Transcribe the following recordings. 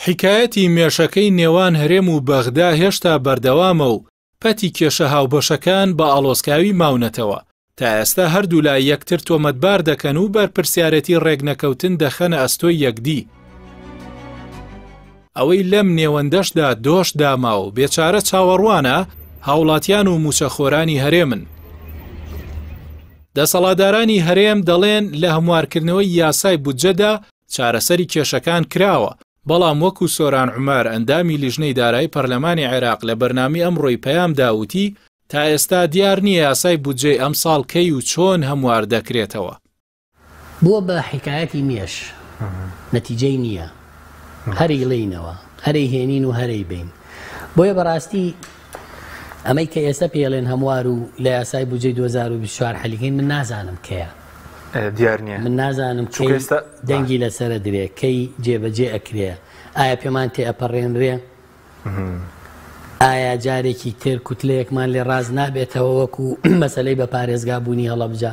حیکایەتی مێشەکەی نێوان هەرێم و بەغدا هێشتا بەردەوامە و پەتی کێشە هاوبەشەکان بە ئاڵۆزکاوی ماونەتەوە، تا ئێستا هەردوولا یەکتر تۆمەتبار دەکەن و بەرپرسیارێتی ڕێکنەکەوتن دەخەنە ئەستۆی یەکدی. ئەوەی لەم نێوەندەشدا دۆش داما و بێچارە چاوەڕوانە، هاوڵاتیان و مووچەخۆرانی هەرێمن. دەسەڵاتدارانی هەرێم دەڵێن لە هەموارکردنەوەی یاسای بودجەدا چارەسەری کێشەکان کراوە، بەڵام وەکو سۆران عومەر ئەندامی لیژنەی دارایی پەرلەمانی عێراق لە بەرنامەی ئەمڕۆی پەیامدا وتی، تا ئێستا دیار نییە یاسای بودجەی ئەمساڵ کەی و چۆن هەموار دەکرێتەوە. بووە بە حیکایەتی مێش نەتیجەی نییە هەرەیڵێینەوە هەرەی هێنین و هەرەی بین بۆیە بەڕاستی ئەمەی کە ئێستا پێڵێن هەموار و لە یاسای بودجەی 2024 حەلیکەین من نازانم کەیە. دیار نییە. من نازانم کەی دەنگی لەسەرە درێ کەی جێبەجێ ئەکرێ ئایا پێمان تێ ئەپەڕێنرێ ئایا جارێکی تر کوتلەیەکمان لێ ڕاست نابێتەوە وەکو مەسەلەی بە پارێزگا بوونی هەڵەبجە.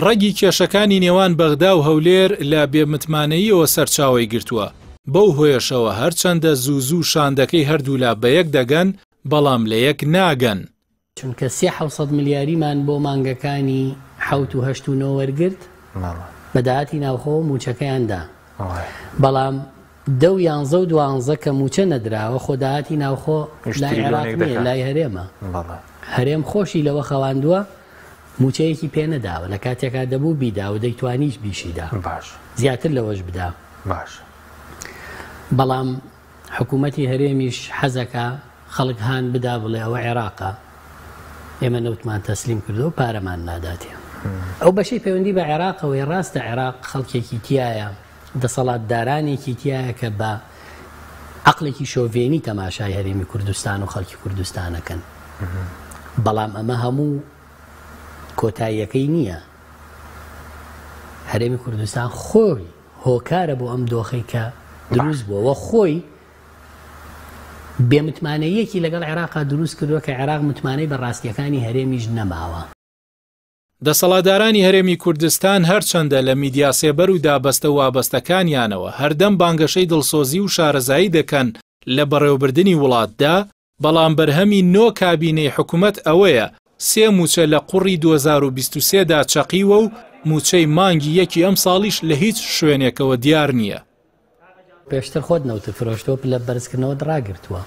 ڕەگی کێشەکانی نێوان بەغدا و هەولێر لە بێ متمانەییەوە سەرچاوەی گرتووە، بەو هۆیەشەوە هەرچەندە زوو زوو شاندەکەی هەردوولا بەیەک دەگەن، بەڵام لەیەک ناگەن. چونکە سێ حەوسەد ملیاریمان بۆ مانگەکانی حەوت و هەشت و نۆ وەرگرت، بە داهاتی ناوخۆ مووچەکەیان دا، بەڵام دە و یانزە و دوانزە کە مووچە نەدراوە، خۆ داهاتی ناوخۆ لای عێراق نییە، لای هەرێمە. هەرێم خۆشی لەوە خەواندووە مووچەیەکی پێ نەداوە، لە کاتێکا دەبوو بیدا و دەیتوانیش بیشیدا، زیاتر لەوەش بدا. بەڵام حکوومەتی هەرێمیش حەزەکا خەڵک هان بدا بڵێ ئەوە عێراقە ئێمە نەوتمان تەسلیم کردووە و پارەمان ناداتێ. ئەو بەشەی پەیوەندی بە عێراقەوەیە ڕاستە عێراق خەڵکێکی تیایە، دەسەڵاتدارانێکی تیایە کە بە عەقڵێکی شۆڤێنی تەماشای هەرێمی کوردستان و خەڵکی کوردستان ئەکەن، بەڵام ئەمە هەموو کۆتاییەکەی نییە. هەرێمی کوردستان خۆی هۆکارە بۆ ئەم دۆخەی کە دروست بووە و خۆی بێمتمانەییەکی لەگەڵ عێراقا دروست کردووە کە عێراق متمانەی بە ڕاستییەکانی هەرێمیش نەماوە. دەسەڵاتدارانی هەرێمی کوردستان هەرچەندە لە میدیا سێبەر و دابەستە وابەستەکانیانەوە هەردەم بانگەشەی دڵسۆزی و شارەزایی دەکەن لە بەڕێوەبردنی وڵاتدا، بەڵام بەرهەمی نۆ کابینەی حکومەت ئەوەیە سێ مووچە لە قوڕی 2023 دا چەقیوە و مووچەی مانگی یەکی ئەمساڵیش لە هیچ شوێنێکەوە دیار نییە. پێشتر خۆت نەوتت فرۆشتووە، پلە بەرزکردنەوەت ڕاگرتووە،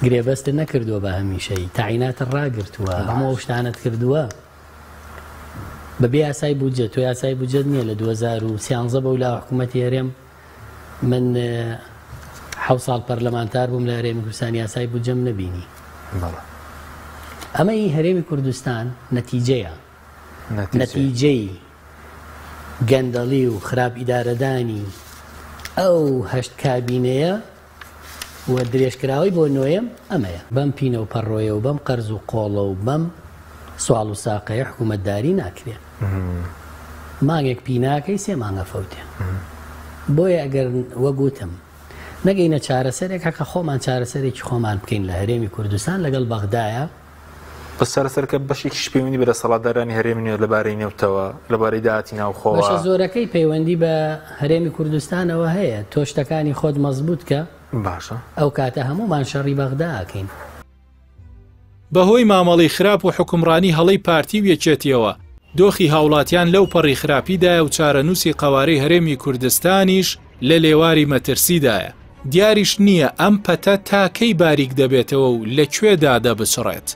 گرێبەستت نەکردووە بە هەمیشەیی، تەعیناتت ڕاگرتووە، هەموو ئەو شتانەت کردووە بەبێ یاسای بودجە. تۆ یاسای بودجەت نییە لە 2013 بەولاوە حکوومەتی هەرێم من حەوت ساڵ پەرلەمانتار بووم لە هەرێمی کوردستان یاسای بودجەم نەبینی. ئەمە ئی هەرێمی کوردستان نەتیجەیە نەتیجەی گەندەڵی و خراپ ئیدارەدانی ئەو هەشت کابینەیە و درێژکراوەی بۆ نۆیەم ئەمەیە. بەم پینە و پەڕۆیە و بەم قەرز و قۆڵە و بەم سواڵ و ساقەیە حکوومەتداری ناکرێ. مانگێک پیناکەی سێ مانگ ئەفەوتێ. بۆیە ئەگەر وەک وتم نەگەینە چارەسەرێک هەقە خۆمان چارەسەرێکی خۆمان بکەین لە هەرێمی کوردستان لەگەڵ بەغدایە. بەس چارەسەرەکە بەشێکیش پەیوەندی بە دەسەڵاتدارانی هەرێم نییە لەبارەی نەوتەوە، لەبارەی داهاتی ناوخۆوە. بەشە زۆرەکەی پەیوەندی بە هەرێمی کوردستانەوە هەیە، تۆ شتەکانی خۆت مەزبوت کە، باشە. ئەو کاتە هەموومان شەڕی بەغدا ئەکەین. بەهۆی مامەڵەی خراپ و حوکمڕانی هەڵەی پارتی و یەکێتیەوە، دۆخی هاوڵاتیان لەو پەڕی خراپیدایە و چارەنووسی قەوارەی هەرێمی کوردستانیش لە لێواری مەترسیدایە، دیاریش نییە ئەم پەتە تا کەی باریک دەبێتەوە و لە کوێدا دەبچڕێت.